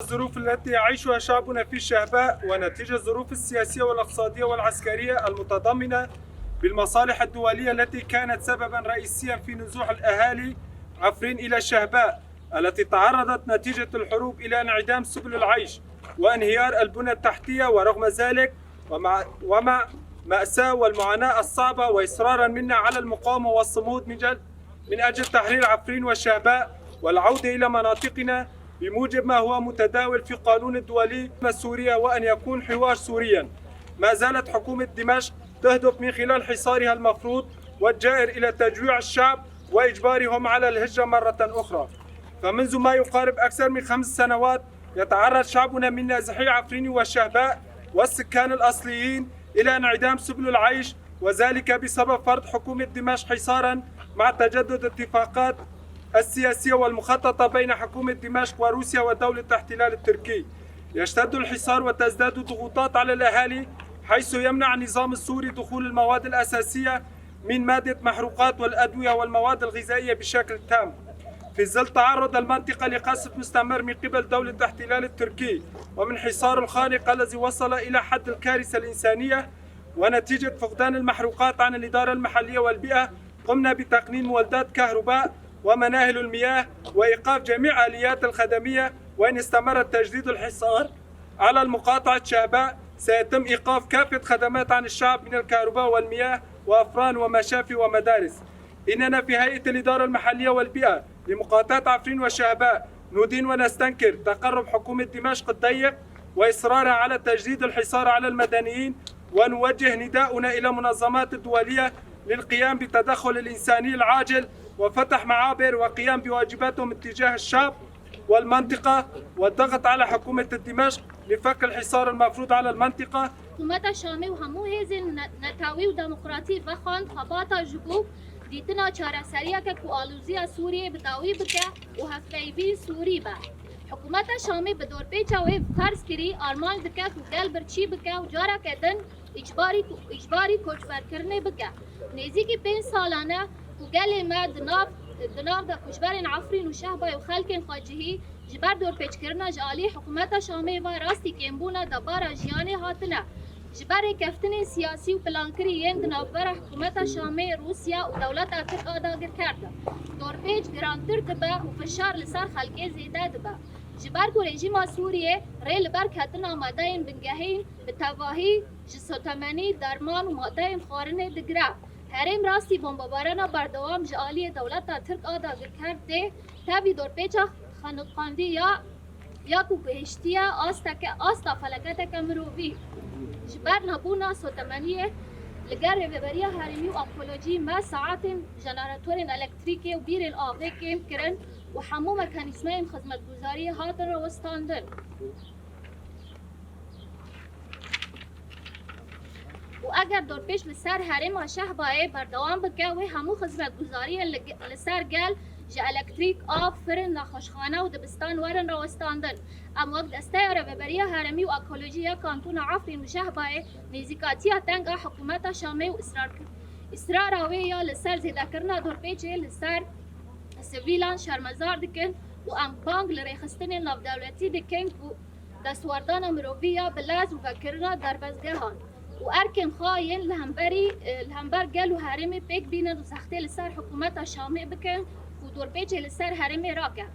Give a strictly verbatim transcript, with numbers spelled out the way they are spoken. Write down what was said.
الظروف التي يعيشها شعبنا في شهباء، ونتيجة الظروف السياسية والاقتصادية والعسكرية المتضامنة بالمصالح الدولية التي كانت سببا رئيسيا في نزوح الأهالي عفرين إلى شهباء، التي تعرضت نتيجة الحروب إلى انعدام سبل العيش وانهيار البنى التحتية، ورغم ذلك ومع، ومع مأساة والمعاناة الصعبة، وإصرارا منا على المقاومة والصمود من جل من أجل تحرير عفرين والشهباء والعودة إلى مناطقنا بموجب ما هو متداول في قانون الدولي سوريا، وأن يكون حوار سوريا. ما زالت حكومة دمشق تهدف من خلال حصارها المفروض والجائر إلى تجويع الشعب وإجبارهم على الهجرة مرة أخرى. فمنذ ما يقارب أكثر من خمس سنوات يتعرض شعبنا من نازحي عفرين والشهباء والسكان الأصليين إلى انعدام سبل العيش، وذلك بسبب فرض حكومة دمشق حصارا مع تجدد اتفاقات السياسية والمخططة بين حكومة دمشق وروسيا ودولة الاحتلال التركي. يشتد الحصار وتزداد الضغوطات على الأهالي، حيث يمنع النظام السوري دخول المواد الأساسية من مادة محروقات والأدوية والمواد الغذائية بشكل تام، في ظل تعرض المنطقة لقصف مستمر من قبل دولة الاحتلال التركي ومن حصار الخانق الذي وصل إلى حد الكارثة الإنسانية. ونتيجة فقدان المحروقات عن الإدارة المحلية والبيئة، قمنا بتقنين مولدات كهرباء ومناهل المياه وإيقاف جميع آليات الخدمية، وإن استمر تجديد الحصار على المقاطعة شهباء سيتم إيقاف كافة خدمات عن الشعب من الكهرباء والمياه وأفران ومشافي ومدارس. إننا في هيئة الإدارة المحلية والبيئة لمقاطعة عفرين وشهباء ندين ونستنكر تقرب حكومة دمشق الضيق وإصرارها على تجديد الحصار على المدنيين، ونوجه نداؤنا إلى منظمات الدولية للقيام بالتدخل الإنساني العاجل وفتح معابر وقيام بواجباتهم اتجاه الشعب والمنطقة والضغط على حكومة دمشق لفك الحصار المفروض على المنطقة. Hikûmeta Şamê û hemû hêzên ne-, netewî û demokratî vexwend xebata ji bo dîtina çareseriyeke ku alûziya Sûriyê bi dawî bike û hevpeyvî Sûrî be. Hikûmeta Şamê bi dorpêça wê ferz kirî armanc dike ku gel birçî bike û careke din îcbarî ku-, îcbarî koçberkirinê bike. Nêzîkî pênc salan e ku gelê me di nav, di nav de koçberên Efrîn û Şehbayê û xelkên xwecihî ji ber dorpêçkirina ji alî hikûmeta Şamê ve rastî kêmbûna debara jiyanê hatine. Ji ber rêkeftinên siyasî û plankirî yên di navbera hikûmeta Şamê, Rûsya û dewleta Tirk a dagirker de, dorpêç girantir dibe û fişar li ser xelkê zêde dibe. Ji ber ku rejîma Sûriyê rê li ber ketina madeyên bingehîn bi tevahî ji sotemenî, derman û madeyên xwarinê digire. Herêm rastî bombebarana berdewam ji aliyê dewleta Tirk a dagirker tê, tevî dorpêça xeniqandî ya, ya ku gihiştiye asteke, asta felaketeke mirovî. Ji ber nebûna sotemeniyê li gel Rêveberiya Herêmî û Ekolojî me saetên jeneratorên elektrîkê û bîrên avê kêm kirin û hemû mekanîzmayên xizmetguzariyê hatin rawestandin. Û eger dorpêç li ser herêma Şehbayê berdewam bike, wê hemû xizmetguzariyên li, li ser gel ji elektrîk, av, firin, nexweşxane û dibistan werin rawestandin. Em wek Desteya Rêveberiya Herêmî û Ekolojî ya Kantona Efrîn û Şehbayê nêzîkatiya teng a hikûmeta Şamê û israr kir-, israra wê ya li ser zêdekirina dorpêçê li ser sivîlan şermezar dikin û em bang li rêxistinên navdewletî dikin ku destwerdana mirovî ya bi lez û vekirina derbezgehan û erkên xwe yên li hemberî, li hember gel û herêmê pêk bînin û zextê li ser hikûmeta Şamê bikin ku dorpêçê li ser herêmê rake.